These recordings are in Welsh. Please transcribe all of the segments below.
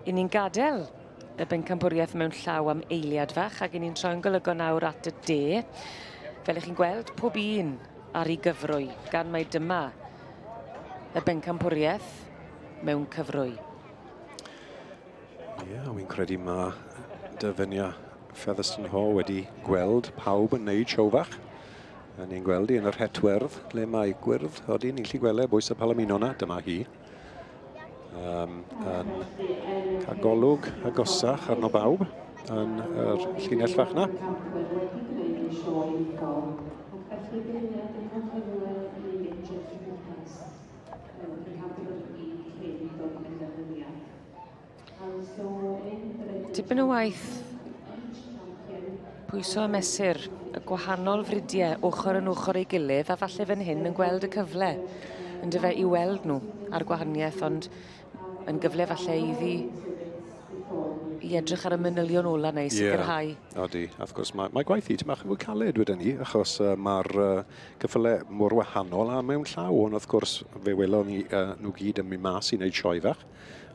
I ni'n gadael y bencampwriaeth mewn llaw am eiliad fach ac i ni'n troi'n golygon nawr at y de. Fel ych chi'n gweld, pob un ar ei gyfrwy, gan mai dyma y bencampwriaeth mewn cyfrwy. Ie, yeah, wy'n credu mae Dyfynia Featherstone Hall wedi gweld pawb yn neud siow fach. A ni'n gweld hi yn yr het werdd, le mae gwyrdd, odi, ni'n gallu gweld e, bwys y palomino na, dyma hi. Um, yn cael golwg agosach arno bawb yn yr llinell fach na. Tipyn o waith pwyso a mesur y gwahanol fridiau ochr yn ochr ei gilydd a falle fan hyn yn gweld y cyfle yndyfe i weld nhw a'r gwahaniaeth ond yn gyfle falle iddi i edrych ar y manylion ola 'na i sicrhau. Ie, odi. A wrth gwrs mae, mae gwaith hi tipyn bach yn fwy caled wedyn ni, achos uh, mae'r uh, cyffyle mor wahanol a mewn llaw, ond wrth gwrs fe welon ni uh, nhw gyd yn mynd mas i wneud sioe fach,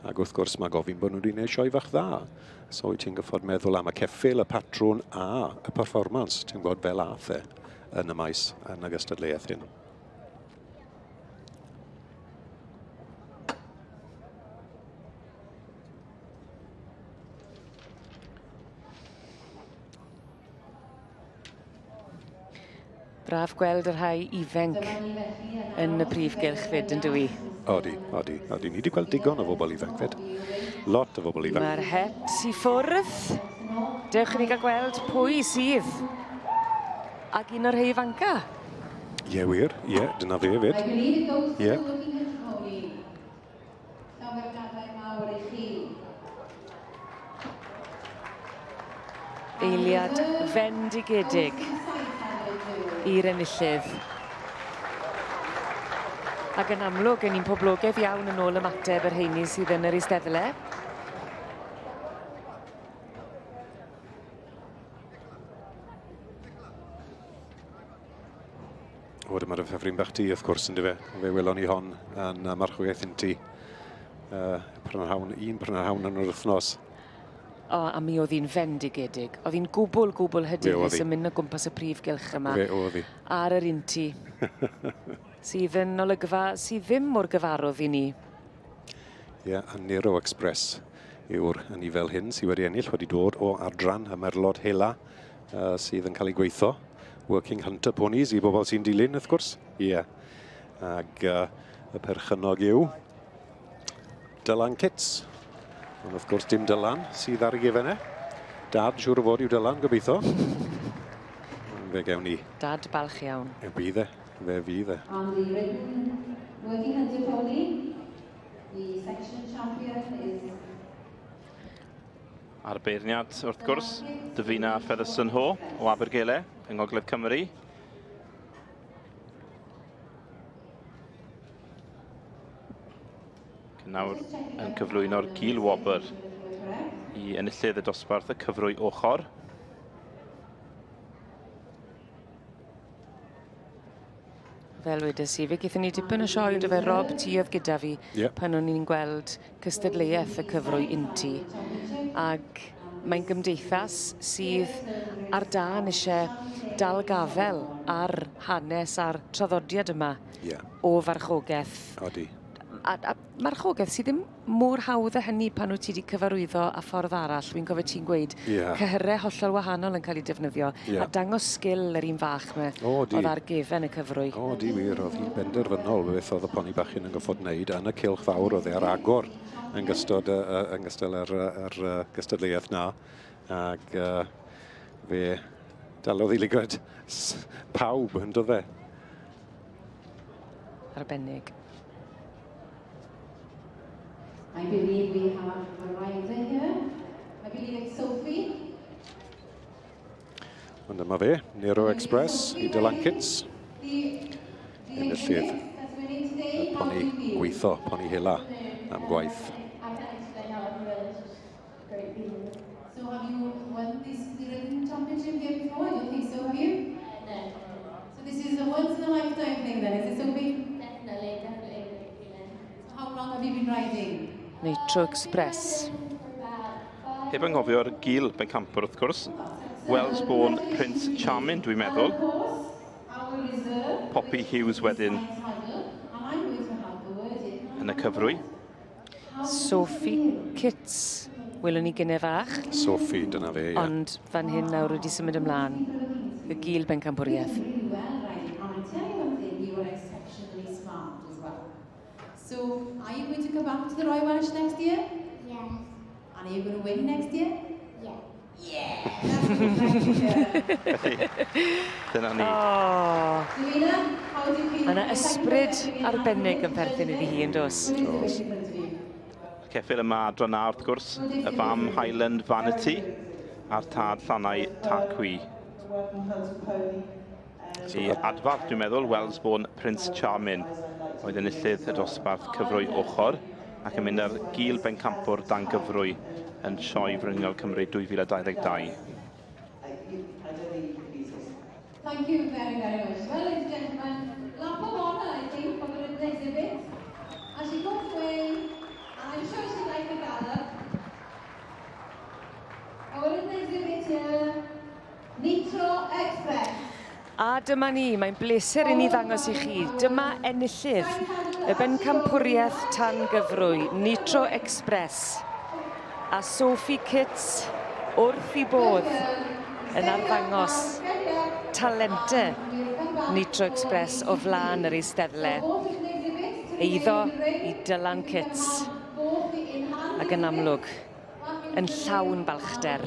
ac wrth gwrs mae gofyn bod nhw wedi gwneud sioe fach dda. So wyt ti'n gyffod meddwl am y ceffyl, y patrwn a y performance, ti'n gwybod fel ath e yn y maes yn y gystadleuaeth hyn. Braf gweld y rhai ifanc yn y prif gylch fyd, yn dywi? Odi, odi, odi. Ni wedi gweld digon o bobl ifanc fyd. Lot o bobl ifanc. Mae'r het i ffwrdd. Dewch i ni gael gweld pwy sydd ag un o'r rhai ifanca. Ie, wir. Ie, dyna fe fyd. Ie. Llongyfarchiadau mawr i chi. Eiliad fendigedig i'r enillydd. Ac yn amlwg, yn un poblogaidd iawn yn ôl ymateb yr rheini sydd yn yr eisteddle. O, dyma'r ffefryn bach ti, wrth gwrs, yn dyfe. Fe welon ni hon yn marchogaeth inti. Prynhawn, un prynhawn yn yr wythnos. O, a mi oedd hi'n fendigedig. Oedd hi'n gwbl, gwbl hyderus yn mynd o gwmpas y prif gylch yma. Fe oedd hi. Ar yr inti. sydd yn olygfa sydd ddim mor gyfarwydd i ni. Ie, yeah, a Nero Express yw'r anifail hyn sydd wedi ennill, wedi dod o adran y merlod hela uh, sydd yn cael ei gweithio. Working Hunter Ponies i bobl sy'n dilyn, wrth gwrs. Ie. Yeah. Ag uh, y perchennog yw Dylan Kits. Ond wrth gwrs dim Dylan sydd ar ei gefen e. Dad, siŵr o fod yw Dylan, gobeithio. Fe gewn ni. Dad balch iawn. E bydd e. Fe fydd e. On the ridden working hunter pony, the section champion is A'r beirniad, wrth gwrs, Dyfina Featherstone Ho o Abergele yng Ngogledd Cymru. Nawr yn cyflwyno'r gil wobr i enillydd y dosbarth y cyfrwy ochr. Fel wedes i, fe gaethon ni dipyn o sioe on'd yfe Rob, ti oedd gyda fi yeah. pan o'n i'n gweld cystadleuaeth y cyfrwy inti. Ag mae'n gymdeithas sydd ar dân eisiau dal gafel ar hanes a'r traddodiad yma yeah. o farchogaeth. Odi. A, a marchogaeth sydd ddim mor hawdd â hynny pan wyt ti 'di cyfarwyddo â ffordd arall. Fi'n cofio ti'n gweud yeah. cyhyrau hollol wahanol yn cael eu defnyddio yeah. a dangos sgil yr un fach 'ma oh, di. oedd ar gefen y cyfrwy. O, di wir, oedd hi'n benderfynol beth oedd y poni bachyn yn goffod wneud yn y cylch fawr oedd e ar agor yn gystod, uh, yn gystal yr, yr, yr gystadleuaeth na. Ac uh, fe dalodd i lygad pawb yn dod fe. Arbennig. I believe we have a rider here. I believe it's Sophie. Ond dyma fe, Nero Express i Dylan Kits. Enillydd y poni gweitho, poni hela am gwaith. So have you won this the championship here before? I don't think so, have you? No. So this is a once in a lifetime thing then, is it Sophie? Definitely, definitely. So how long have you been riding? Nitro Express. Heb anghofio'r gil bencampwr wrth gwrs. Wellsbourne Prince Charming, dwi'n meddwl. Poppy Hughes wedyn yn y cyfrwy. Sophie Kitts, welwn ni gynne fach. Sophie, dyna fe, ie. Ond fan hyn nawr wedi symud ymlaen, y gil bencampwriaeth. So, are you going to come back to the Royal Welsh next year? Yes. And are you going to win next year? Yeah. Yeah! That's what we'd like to hear. Felly, dyna ni. Oh. Davina, how do you feel? Mae yna ysbryd arbennig yn perthyn iddi hi yn dos. Oes. Ceffyl yma adran A wrth gwrs, y fam Highland Vanity a'r tad Llanau Tacwi. I adfardd, dwi'n meddwl, Wellsbourne Prince Charming oedd enillydd y dosbarth cyfrwy ochr ac yn mynd ar gil bencampwr dan gyfrwy yn Sioe Frenhinol Cymru 2022. Thank you very, very much. Well, ladies and gentlemen, lap of honour, I think, for the exhibit. As she goes away, and I'm sure she'd like a gallop. Our little exhibit here, Nitro Express. A dyma ni, mae'n bleser i ni ddangos i chi. Dyma enillydd y bencampwriaeth tan gyfrwy, Nitro Express. A Sophie Kitts wrth ei bodd yn arddangos talente Nitro Express o flaen yr eisteddle. Eiddo i Dylan Kitts ac yn amlwg yn llawn balchder.